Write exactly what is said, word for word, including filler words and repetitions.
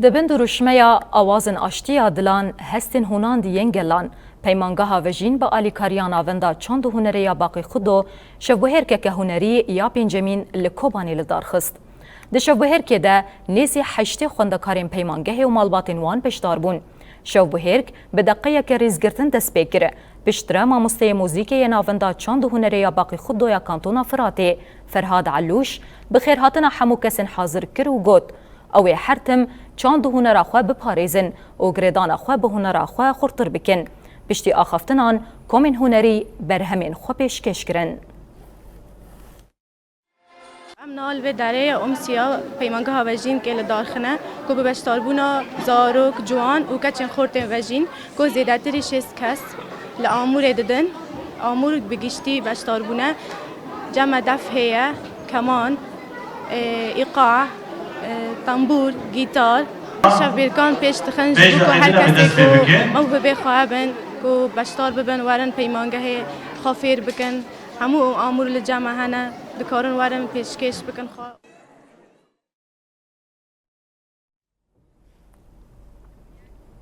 Di bin dirûşmeya Awazên Aştî ya Dilan, Hestên Hûnan di yên Gelan, Peymangeha Vejîn bi alîkariya Navenda Çand û Hunerê ya Baqî Xudo şevbihêrkeke hunerî ya pêncemîn li Kobanê li dar xist. Di şevbihêrkê de nêzî heştê xwendekarên peymangehê û malbatên wan beşdar bûn. Şevbihêrk bi deqeyeke rîzgirtin dest pê kir. Piştre mamosteyê muzîkê yê Navenda Çand û Hunerê ya Baqî Xudo ya Kantona Firatê, Ferhad Elûş, bi xêrhatina hemû kesên hazir kir û got, Ew ê her tim çand û hunera xwe biparêzin û girêdana xwe bi hunera xwe xurtir bikin. Piştî axaftinan, komên hunerî berhemên xwe pêşkêş kirin. Em niha li vê derê ye, Umsiya Peymangeha Vejîn kê li dar xine, ku bi beşdarbûna zarok, ciwan û keçên xortên Vejîn, ku zêdetirî şêst kes li Amûrê didin. Amûr bi giştî beşdar bûne. Cem me def heye, keman, e, îqa, e, tembûr, gîtar. Şevbêrkan pêş dixin ji bo ku her kesê ku mewhibê xwe hebin, ku beşdar bibin, werin peymangehê xwe fêr bikin. Hemû Amûr li cem me hene, dikarin werin pêşkêş bikin xwe.